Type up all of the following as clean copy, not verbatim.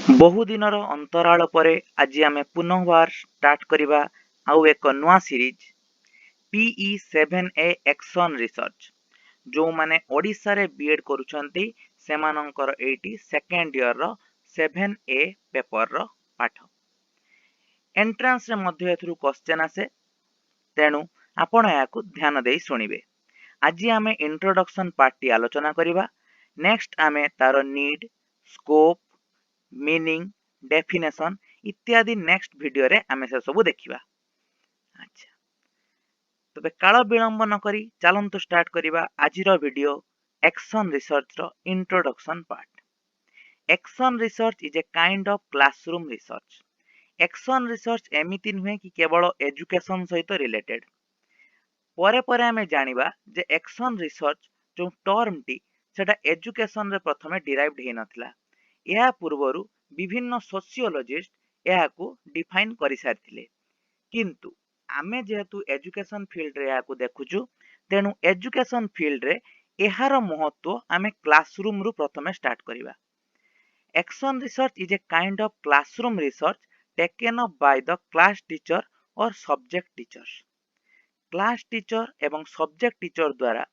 ବହୁଦିନର ଅନ୍ତରାଳ ପରେ ଆଜି ଆମେ ପୁନର୍ବାର ଷ୍ଟାର୍ଟ କରିବା ଆଉ ଏକ ନୂଆ series, PE 7A action research. ଯେଉଁମାନେ ଓଡ଼ିଶାରେ ବି ଏଡ଼୍ କରୁଛନ୍ତି, ସେମାନଙ୍କର ଏଇଟି ସେକେଣ୍ଡ ଇୟରର 7A ପେପରର ପାଠ। ଏଣ୍ଟ୍ରାନ୍ସରେ ମଧ୍ୟ ଏଥିରୁ କ୍ୱଶ୍ଚେନ୍ ଆସେ, ତେଣୁ ଆପଣ ଏହାକୁ ଧ୍ୟାନ ଦେଇ ଶୁଣିବେ। ଆଜି ଆମେ ଇଣ୍ଟ୍ରୋଡକ୍ସନ୍ ପାର୍ଟଟି ଆଲୋଚନା କରିବା। ନେକ୍ସଟ ଆମେ ତାର ନିଡ୍, ସ୍କୋପ୍, ମିନିଂ, ଡେଫିନେସନ୍ ଇତ୍ୟାଦି ନେକ୍ସଟ ଭିଡ଼ିଓରେ ଆମେ ସେସବୁ ଦେଖିବା। ଆଚ୍ଛା, ତେବେ କାଳ ବିଳମ୍ବ ନ କରି ଚାଲନ୍ତୁ ଷ୍ଟାର୍ଟ କରିବା ଆଜିର ଭିଡ଼ିଓ, ଆକ୍ସନ୍ ରିସର୍ଚ୍ଚର introduction part. Action research is a kind of classroom research. Action research ଏମିତି ନୁହେଁ କି କେବଳ ଏଜୁକେସନ୍ ସହିତ ରିଲେଟେଡ୍। ପରେ ପରେ ଆମେ ଜାଣିବା ଯେ ଆକ୍ସନ୍ ରିସର୍ଚ୍ଚ ଯେଉଁ ଟର୍ମଟି, ସେଟା ଏଜୁକେସନରେ ପ୍ରଥମେ ଡିରାଇଭ୍ଡ ହେଇନଥିଲା। ଏହା ପୂର୍ବରୁ ବିଭିନ୍ନ ସୋସିଓଲୋଜିଷ୍ଟ ଏହାକୁ ଡିଫାଇନ୍ କରିସାରିଥିଲେ। କିନ୍ତୁ ଆମେ ଯେହେତୁ ଏଜୁକେସନ୍ ଫିଲ୍ଡରେ ଏହାକୁ ଦେଖୁଛୁ, ତେଣୁ ଏଜୁକେସନ୍ ଫିଲ୍ଡରେ ଏହାର ମହତ୍ଵ ଆମେ କ୍ଲାସରୁମ୍ରୁ ପ୍ରଥମେ ଷ୍ଟାର୍ଟ କରିବା। Action research is a kind of classroom research taken up by the class teacher or subject teachers. Class teacher ଏବଂ ସବଜେକ୍ଟ ଟିଚର ଦ୍ୱାରା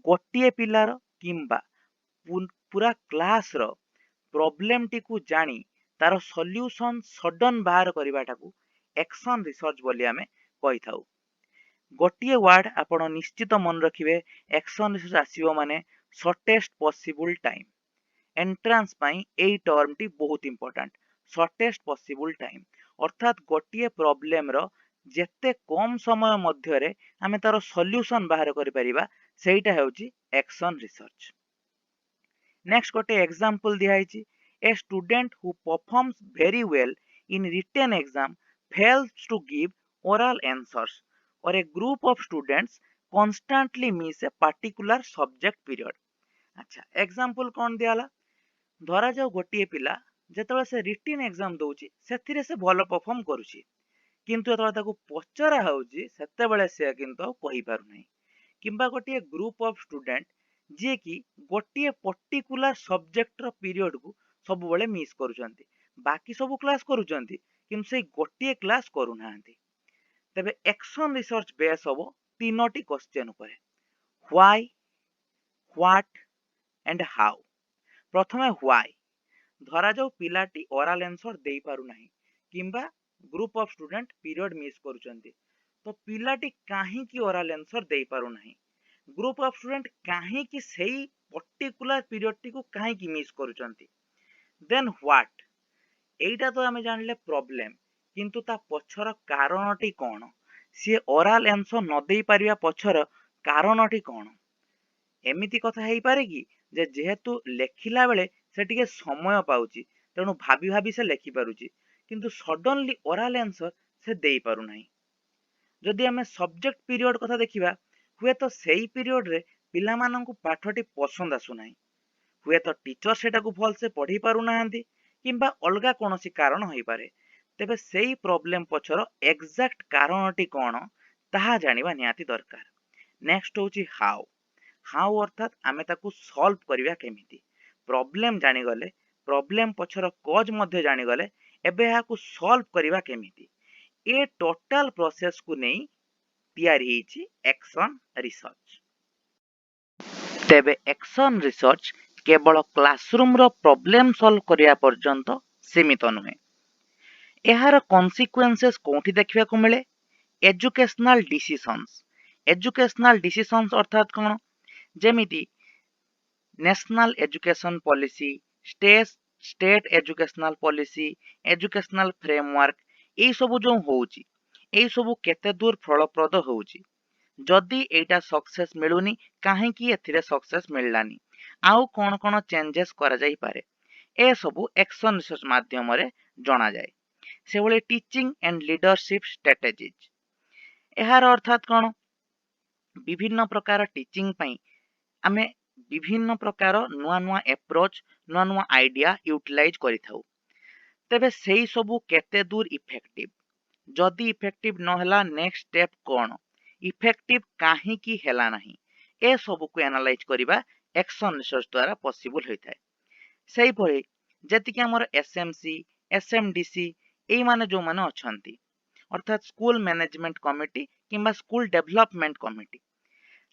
ଗୋଟିଏ ପିଲାର କିମ୍ବା ପୁରା କ୍ଲାସର ପ୍ରୋବ୍ଲେମଟିକୁ ଜାଣି ତାର ସଲ୍ୟୁସନ୍ ସଡନ୍ ବାହାର କରିବାଟାକୁ ଆକ୍ସନ୍ ରିସର୍ଚ୍ଚ ବୋଲି ଆମେ କହିଥାଉ। ଗୋଟିଏ ୱାର୍ଡ ଆପଣ ନିଶ୍ଚିତ ମନେ ରଖିବେ, ଆକ୍ସନ୍ ରିସର୍ଚ୍ଚ ଆସିବ ମାନେ ସର୍ଟେଷ୍ଟ ପସିବୁଲ ଟାଇମ୍। ଏଣ୍ଟ୍ରାନ୍ସ ପାଇଁ ଏଇ ଟର୍ମଟି ବହୁତ ଇମ୍ପୋର୍ଟାଣ୍ଟ। ସର୍ଟେଷ୍ଟ ପସିବୁଲ ଟାଇମ୍ ଅର୍ଥାତ୍ ଗୋଟିଏ ପ୍ରୋବ୍ଲେମର ଯେତେ କମ ସମୟ ମଧ୍ୟରେ ଆମେ ତାର ସଲ୍ୟୁସନ୍ ବାହାର କରିପାରିବା, ସେଇଟା ହେଉଛି ଆକ୍ସନ୍ ରିସର୍ଚ୍ଚ। ନେକ୍ସଟ ଗୋଟେ ଏକ୍ସାମ୍ପଲ ଦିଆହେଇଛି। A student who performs very well in written exam fails to give oral answers, or a group of students constantly miss a particular subject period. ଆଚ୍ଛା, ଏକ୍ସାମ୍ପଲ କ'ଣ ଦିଆହେଲା? ଧରାଯାଉ ଗୋଟିଏ ପିଲା ଯେତେବେଳେ ସେ ରିଟିନ୍ ଏକ୍ସାମ ଦଉଛି, ସେଥିରେ ସେ ଭଲ ପରଫର୍ମ କରୁଛି। କିନ୍ତୁ ଯେତେବେଳେ ତାକୁ ପଚରା ହେଉଛି, ସେତେବେଳେ ସେ କିନ୍ତୁ ଆଉ କହିପାରୁନାହିଁ। କିମ୍ବା ଗୋଟିଏ ଗ୍ରୁପ ଅଫ ଷ୍ଟୁଡେଣ୍ଟ, ଯିଏକି ଗୋଟିଏ ପର୍ଟିକୁଲାର ସବଜେକ୍ଟର ପିରିୟଡକୁ ସବୁବେଳେ ମିସ୍ କରୁଛନ୍ତି। ବାକି ସବୁ କ୍ଲାସ୍ କରୁଛନ୍ତି, କିନ୍ତୁ ସେଇ ଗୋଟିଏ କ୍ଲାସ୍ କରୁନାହାନ୍ତି। ତେବେ ଆକ୍ସନ୍ ରିସର୍ଚ୍ଚ ବେସ୍ ହବ ତିନୋଟି କ୍ୱଶ୍ଚେନ୍ ଉପରେ, why, what and how. ପ୍ରଥମେ why. ଧରାଯାଉ ପିଲାଟି ଓରାଲ ଆନ୍ସର ଦେଇପାରୁନାହିଁ କିମ୍ବା group of student period miss କରୁଛନ୍ତି, ତ ପିଲାଟି କାହିଁକି ଓରାଲ ଆନ୍ସର ଦେଇପାରୁନାହିଁ? ଗ୍ରୁପ ଅଫ ଷ୍ଟୁଡେଣ୍ଟ କାହିଁକି ସେଇ ପର୍ଟିକୁଲାର ପିରିୟଡଟିକୁ କାହିଁକି ମିସ୍ କରୁଛନ୍ତି? ଦେନ୍ what. ଏଇଟା ତ ଆମେ ଜାଣିଲେ ପ୍ରୋବ୍ଲେମ, କିନ୍ତୁ ତା ପଛର କାରଣଟି କ'ଣ? ସିଏ ଓରାଲ ଆନ୍ସର ନ ଦେଇପାରିବା ପଛର କାରଣଟି କ'ଣ? ଏମିତି କଥା ହେଇପାରେ କି ଯେ ଯେହେତୁ ଲେଖିଲା ବେଳେ ସେ ଟିକେ ସମୟ ପାଉଛି, ତେଣୁ ଭାବି ଭାବି ସେ ଲେଖିପାରୁଛି, କିନ୍ତୁ ସଡନଲି ଓରାଲ ଆନ୍ସର ସେ ଦେଇପାରୁନାହିଁ। ଯଦି ଆମେ ସବଜେକ୍ଟ ପିରିୟଡ କଥା ଦେଖିବା, ହୁଏତ ସେଇ ପିରିୟଡରେ ପିଲାମାନଙ୍କୁ ପାଠଟି ପସନ୍ଦ ଆସୁନାହିଁ, ହୁଏତ ଟିଚର ସେଟାକୁ ଭଲସେ ପଢେଇ ପାରୁନାହାନ୍ତି କିମ୍ବା ଅଲଗା କୌଣସି କାରଣ ହୋଇପାରେ। ତେବେ ସେଇ ପ୍ରୋବ୍ଲେମ ପଛର ଏକ୍ଜାକ୍ଟ କାରଣଟି କ'ଣ, ତାହା ଜାଣିବା ନିହାତି ଦରକାର। ନେକ୍ସଟ ହେଉଛି ହାଉ। ହାଉ ଅର୍ଥାତ୍ ଆମେ ତାକୁ ସଲ୍ଭ କରିବା କେମିତି? ପ୍ରୋବ୍ଲେମ ଜାଣିଗଲେ, ପ୍ରୋବ୍ଲେମ ପଛର କଜ୍ ମଧ୍ୟ ଜାଣିଗଲେ, ଏବେ ଏହାକୁ ସଲ୍ଭ କରିବା କେମିତି? ଏ ଟୋଟାଲ ପ୍ରୋସେସକୁ ନେଇ ତିଆରି ହେଇଛି ଆକ୍ସନ୍ ରିସର୍ଚ୍ଚ। ତେବେ ଆକ୍ସନ୍ ରିସର୍ଚ୍ଚ କେବଳ କ୍ଲାସରୁମର ପ୍ରୋବ୍ଲେମ ସଲ୍ଭ କରିବା ପର୍ଯ୍ୟନ୍ତ ସୀମିତ ନୁହେଁ। ଏହାର କନସିକ୍ୱେନ୍ସେସ୍ କୋଉଠି ଦେଖିବାକୁ ମିଳେ? Educational decisions. ଏଜୁକେସନାଲ ଡିସିସନ୍ସ ଅର୍ଥାତ୍ କ'ଣ? ଯେମିତି National Education Policy, State Educational Policy, Educational Framework, ଏଇସବୁ ଯେଉଁ ହଉଛି, ଏଇସବୁ କେତେ ଦୂର ଫଳପ୍ରଦ ହଉଛି? ଯଦି ଏଇଟା ସକ୍ସେସ୍ ମିଳୁନି, କାହିଁକି ଏଥିରେ ସକ୍ସେସ୍ ମିଳିଲାନି? ଆଉ କ'ଣ କ'ଣ ଚେଞ୍ଜେସ୍ କରାଯାଇପାରେ? ଏସବୁ ଆକ୍ସନ୍ ରିସର୍ଚ୍ଚ ମାଧ୍ୟମରେ ଜଣାଯାଏ। ସେଭଳି ଟିଚିଂ ଆଣ୍ଡ ଲିଡରସିପ୍ ଷ୍ଟ୍ରାଟେଜିଜ୍। ଏହାର ଅର୍ଥାତ୍ କ'ଣ? ବିଭିନ୍ନ ପ୍ରକାର ଟିଚିଂ ପାଇଁ ଆମେ ବିଭିନ୍ନ ପ୍ରକାର ନୂଆ ନୂଆ ଆପ୍ରୋଚ୍, ନୂଆ ନୂଆ ଆଇଡିଆ ୟୁଟିଲାଇଜ୍ କରିଥାଉ। ତେବେ ସେଇ ସବୁ କେତେ ଦୂର ଇଫେକ୍ଟିଭ? ଯଦି ଇଫେକ୍ଟିଭ ନହେଲା, ନେକ୍ସଟ ଷ୍ଟେପ୍ କ'ଣ? ଇଫେକ୍ଟିଭ କାହିଁକି ହେଲା ନାହିଁ? ଏସବୁକୁ ଆନାଲାଇଜ୍ କରିବା ଆକ୍ସନ୍ ରିସର୍ଚ୍ଚ ଦ୍ୱାରା ପସିବୁଲ ହୋଇଥାଏ। ସେଇଭଳି ଯେତିକି ଆମର ଏସ୍ଏମ୍ସି, ଏସ୍ଏମ୍ଡିସି, ଏଇମାନେ ଯେଉଁମାନେ ଅଛନ୍ତି, ଅର୍ଥାତ୍ ସ୍କୁଲ ମ୍ୟାନେଜମେଣ୍ଟ କମିଟି କିମ୍ବା ସ୍କୁଲ ଡେଭଲପମେଣ୍ଟ କମିଟି,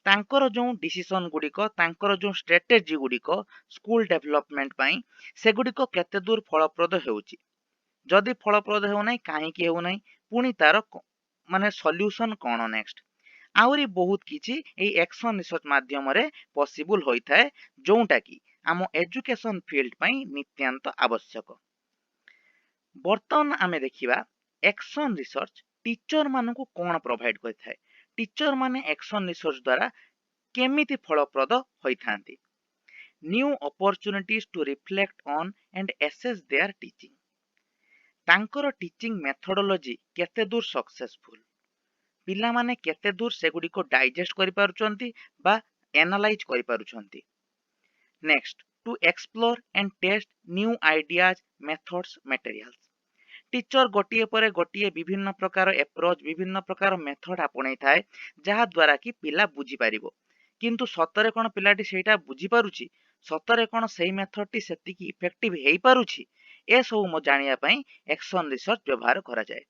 ତାଙ୍କର ଯେଉଁ ଡିସିସନ୍ ଗୁଡ଼ିକ, ତାଙ୍କର ଯେଉଁ ଷ୍ଟ୍ରାଟେଜି ଗୁଡ଼ିକ ସ୍କୁଲ ଡେଭଲପମେଣ୍ଟ ପାଇଁ, ସେଗୁଡ଼ିକ କେତେ ଦୂର ଫଳପ୍ରଦ ହେଉଛି, ଯଦି ଫଳପ୍ରଦ ହେଉନାହିଁ କାହିଁକି ହେଉନାହିଁ, ପୁଣି ତାର ମାନେ ସଲ୍ୟୁସନ୍ କ'ଣ, ନେକ୍ସଟ ଆହୁରି ବହୁତ କିଛି ଏଇ ଆକ୍ସନ୍ ରିସର୍ଚ୍ଚ ମାଧ୍ୟମରେ ପସିବୁଲ ହୋଇଥାଏ, ଯେଉଁଟାକି ଆମ ଏଜୁକେସନ୍ ଫିଲ୍ଡ ପାଇଁ ନିତ୍ୟାନ୍ତ ଆବଶ୍ୟକ। ବର୍ତ୍ତମାନ ଆମେ ଦେଖିବା ଆକ୍ସନ୍ ରିସର୍ଚ୍ଚ ଟିଚର ମାନଙ୍କୁ କ'ଣ ପ୍ରୋଭାଇଡ କରିଥାଏ, ଟିଚର ମାନେ ଆକ୍ସନ୍ ରିସର୍ଚ୍ଚ ଦ୍ୱାରା କେମିତି ଫଳପ୍ରଦ ହୋଇଥାନ୍ତି। New opportunities to reflect on and assess their teaching. ତାଙ୍କର ଟିଚିଂ ମେଥଡୋଲୋଜି କେତେ ଦୂର ସକ୍ସେସଫୁଲ, ପିଲାମାନେ କେତେ ଦୂର ସେଗୁଡ଼ିକ ଡାଇଜେଷ୍ଟ କରିପାରୁଛନ୍ତି ବା ଏନାଲାଇଜ କରିପାରୁଛନ୍ତି। Next, to explore and test new ideas, methods, materials. Teacher ଗୋଟିଏ ପରେ ଗୋଟିଏ ବିଭିନ୍ନ ପ୍ରକାର ଏପ୍ରୋଚ୍, ବିଭିନ୍ନ ପ୍ରକାର ମେଥଡ ଆପଣେଇଥାଏ, ଯାହାଦ୍ୱାରା କି ପିଲା ବୁଝିପାରିବ। କିନ୍ତୁ ସତରେ କ'ଣ ପିଲାଟି ସେଇଟା ବୁଝିପାରୁଛି? ସତରେ କ'ଣ ସେଇ ମେଥଡଟି ସେତିକି ଇଫେକ୍ଟିଭ ହେଇପାରୁଛି? ଏସବୁ ମୋ ଜାଣିବା ପାଇଁ ଆକ୍ସନ୍ ରିସର୍ଚ୍ଚ ବ୍ୟବହାର କରାଯାଏ।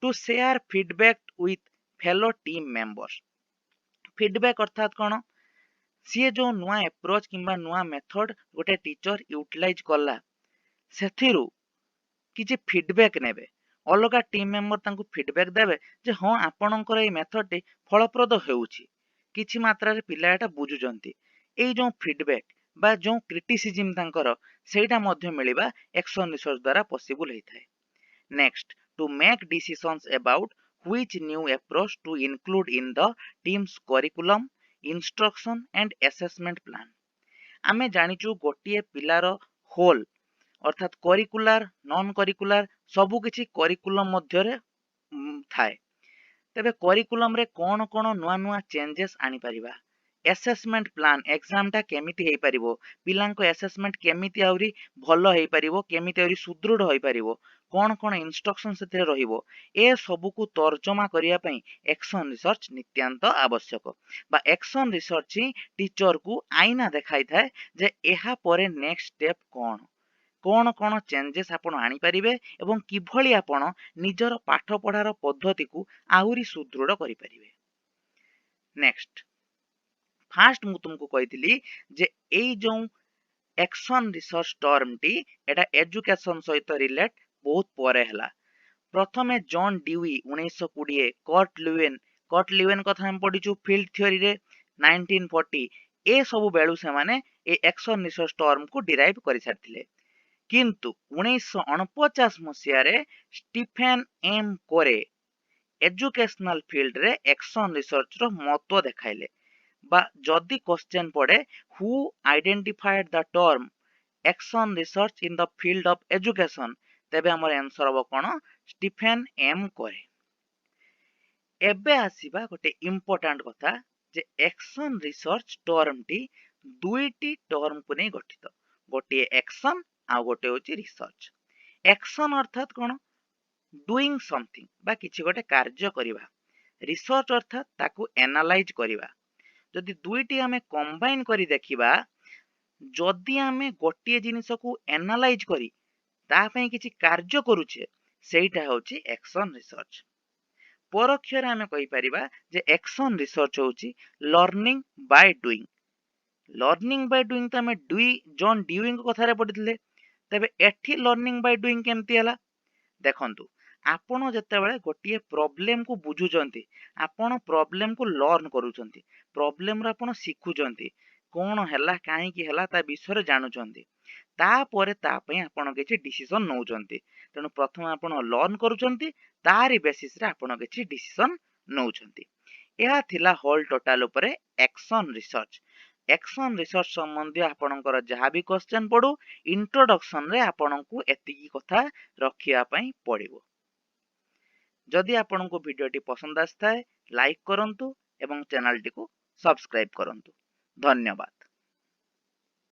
To share feedback with fellow team members. Feedback ଅର୍ଥାତ୍ କ'ଣ? ସିଏ ଯେଉଁ ନୂଆ ଆପ୍ରୋଚ୍ କିମ୍ବା ନୂଆ ମେଥଡ ଗୋଟେ ଟିଚର ୟୁଟିଲାଇଜ କଲା, ସେଥିରୁ କିଛି ଫିଡବ୍ୟାକ୍ ନେବେ। ଅଲଗା ଟିମ୍ ମେମ୍ବର ତାଙ୍କୁ ଫିଡବ୍ୟାକ୍ ଦେବେ ଯେ ହଁ, ଆପଣଙ୍କର ଏଇ ମେଥଡଟି ଫଳପ୍ରଦ ହେଉଛି, କିଛି ମାତ୍ରାରେ ପିଲା ଏଟା ବୁଝୁଛନ୍ତି। ଏଇ ଯେଉଁ ଫିଡବ୍ୟାକ୍ ବା ଯେଉଁ କ୍ରିଟିସିଜିମ୍ ତାଙ୍କର, ସେଇଟା ମଧ୍ୟ ମିଳିବା ଆକ୍ସନ୍ ରିସର୍ଚ୍ଚ ଦ୍ୱାରା ପସିବୁଲ ହେଇଥାଏ। Next, to make decisions about which new approach to include in the team's curriculum, instruction and assessment plan. ଆମେ ଜାଣିଛୁ ଗୋଟିଏ ପିଲାର ହୋଲ୍, ଅର୍ଥାତ୍ କରିକୁଲାର, ନନ୍ କରିକୁଲାର ସବୁ କିଛି କରିକୁଲମ ମଧ୍ୟରେ ଥାଏ। ତେବେ କରିକୁଲମରେ କ'ଣ କ'ଣ ନୂଆ ନୂଆ ଚେଞ୍ଜେସ୍ ଆଣିପାରିବା, ଆସେସମେଣ୍ଟ ପ୍ଲାନ୍, ଏକ୍ଜାମଟା କେମିତି ହେଇପାରିବ, ପିଲାଙ୍କ ଆସେସମେଣ୍ଟ କେମିତି ଆହୁରି ଭଲ ହେଇପାରିବ, କେମିତି ଆହୁରି ସୁଦୃଢ଼ ହୋଇପାରିବ, କ'ଣ କ'ଣ ଇନଷ୍ଟ୍ରକ୍ସନ ସେଥିରେ ରହିବ, ଏ ସବୁକୁ ତର୍ଜମା କରିବା ପାଇଁ ଆକ୍ସନ୍ ରିସର୍ଚ୍ଚ ନିତ୍ୟାନ୍ତ ଆବଶ୍ୟକ। ବା ଆକ୍ସନ୍ ରିସର୍ଚ୍ଚ ହିଁ ଟିଚରକୁ ଆଇନା ଦେଖାଇଥାଏ ଯେ ଏହା ପରେ ନେକ୍ସଟ ଷ୍ଟେପ୍ କ'ଣ, କ'ଣ କ'ଣ ଚେଞ୍ଜେସ୍ ଆପଣ ଆଣିପାରିବେ ଏବଂ କିଭଳି ଆପଣ ନିଜର ପାଠ ପଢ଼ାର ପଦ୍ଧତିକୁ ଆହୁରି ସୁଦୃଢ଼ କରିପାରିବେ। ନେକ୍ସଟ, ଫାଷ୍ଟ ମୁଁ ତୁମକୁ କହିଥିଲି ଯେ ଏଇ ଯେଉଁ ଆକ୍ସନ୍ ରିସର୍ଚ୍ଚ ଟର୍ମଟି, ଏଟା ଏଜୁକେସନ ସହିତ ରିଲେଟ ବହୁତ ପରେ ହେଲା। ପ୍ରଥମେ ଜନ୍ ଡ୍ୟୁଇ 1920, କର୍ଟ ଲିୱେନ୍, କର୍ଟ ଲିୱେନ୍ କଥା ଆମେ ପଢିଛୁ ଫିଲ୍ଡ ଥିଓରିରେ, 1940, ଏସବୁ ବେଳୁ ସେମାନେ ଏ ଆକ୍ସନ୍ ରିସର୍ଚ୍ଚ ଟର୍ମକୁ ଡିରାଇଭ୍ କରିସାରିଥିଲେ। କିନ୍ତୁ 1949 ମସିହାରେ ଷ୍ଟିଫେନ୍ ଏମ୍ କୋରେ ଏଜୁକେସନାଲ ଫିଲ୍ଡରେ ଆକ୍ସନ୍ ରିସର୍ଚ୍ଚର ମହତ୍ଵ ଦେଖାଇଲେ। ବା ଯଦି କ୍ୱେଶ୍ଚେନ୍ ପଡେ, "Who identified the term action research in the field of education?" ତେବେ ଆମର ଆନ୍ସର ହବ କ'ଣ? Stephen M Corey. ଏବେ ଆସିବା ଗୋଟେ ଇମ୍ପୋର୍ଟାଣ୍ଟ କଥା ଯେ ଆକ୍ସନ୍ ରିସର୍ଚ୍ଚ ଟର୍ମଟି ଦୁଇଟି ଟର୍ମକୁ ନେଇ ଗଠିତ। ଗୋଟିଏ ଆକ୍ସନ୍, ଆଉ ଗୋଟେ ହଉଛି ରିସର୍ଚ୍ଚ। ଆକ୍ସନ୍ ଅର୍ଥାତ୍ କ'ଣ? ଡୁଇଂ ସମଥିଙ୍ଗ ବା କିଛି ଗୋଟେ କାର୍ଯ୍ୟ କରିବା। ରିସର୍ଚ୍ଚ ଅର୍ଥାତ୍ ତାକୁ ଏନାଲାଇଜ କରିବା। ଯଦି ଦୁଇଟି ଆମେ କମ୍ବାଇନ୍ କରି ଦେଖିବା, ଯଦି ଆମେ ଗୋଟିଏ ଜିନିଷକୁ ଏନାଲାଇଜ କରି ତା ପାଇଁ କିଛି କାର୍ଯ୍ୟ କରୁଛେ, ସେଇଟା ହେଉଛି ଆକ୍ସନ୍ ରିସର୍ଚ୍ଚ। ପରୋକ୍ଷରେ ଆମେ କହିପାରିବା ଯେ ଆକ୍ସନ୍ ରିସର୍ଚ୍ଚ ହେଉଛି learning by doing. Learning by doing ତ ଆମେ ଡୁଇ ଜନ୍ ଡ୍ୟୁଇଙ୍କ କଥାରେ ପଢିଥିଲେ। ତେବେ ଏଠି ଲର୍ଣ୍ଣିଂ ବାଇ ଡୁଇଂ କେମିତି ହେଲା? ଦେଖନ୍ତୁ, ଆପଣ ଯେତେବେଳେ ଗୋଟିଏ ପ୍ରୋବ୍ଲେମକୁ ବୁଝୁଛନ୍ତି, ଆପଣ ପ୍ରୋବ୍ଲେମକୁ ଲର୍ନ କରୁଛନ୍ତି, ପ୍ରୋବ୍ଲେମରୁ ଆପଣ ଶିଖୁଛନ୍ତି, କ'ଣ ହେଲା, କାହିଁକି ହେଲା, ତା ବିଷୟରେ ଜାଣୁଛନ୍ତି, ତାପରେ ତା ପାଇଁ ଆପଣ କିଛି ଡିସିସନ ନେଉଛନ୍ତି। ତେଣୁ ପ୍ରଥମେ ଆପଣ ଲର୍ନ କରୁଛନ୍ତି, ତାରି ବେସିସରେ ଆପଣ କିଛି ଡିସିସନ ନେଉଛନ୍ତି। ଏହା ଥିଲା ହୋଲ୍ ଟୋଟାଲ ଉପରେ ଆକ୍ସନ୍ ରିସର୍ଚ୍ଚ। ଆକ୍ସନ୍ ରିସର୍ଚ୍ଚ ସମ୍ବନ୍ଧୀୟ ଆପଣଙ୍କର ଯାହା ବି କ୍ୱେଶ୍ଚନ ପଡୁ, ଇଣ୍ଟ୍ରୋଡକ୍ସନରେ ଆପଣଙ୍କୁ ଏତିକି କଥା ରଖିବା ପାଇଁ ପଡ଼ିବ। ଯଦି ଆପଣଙ୍କୁ ଭିଡ଼ିଓଟି ପସନ୍ଦ ଆସିଥାଏ, ଲାଇକ୍ କରନ୍ତୁ ଏବଂ ଚ୍ୟାନେଲଟିକୁ ସବସ୍କ୍ରାଇବ କରନ୍ତୁ। ଧନ୍ୟବାଦ।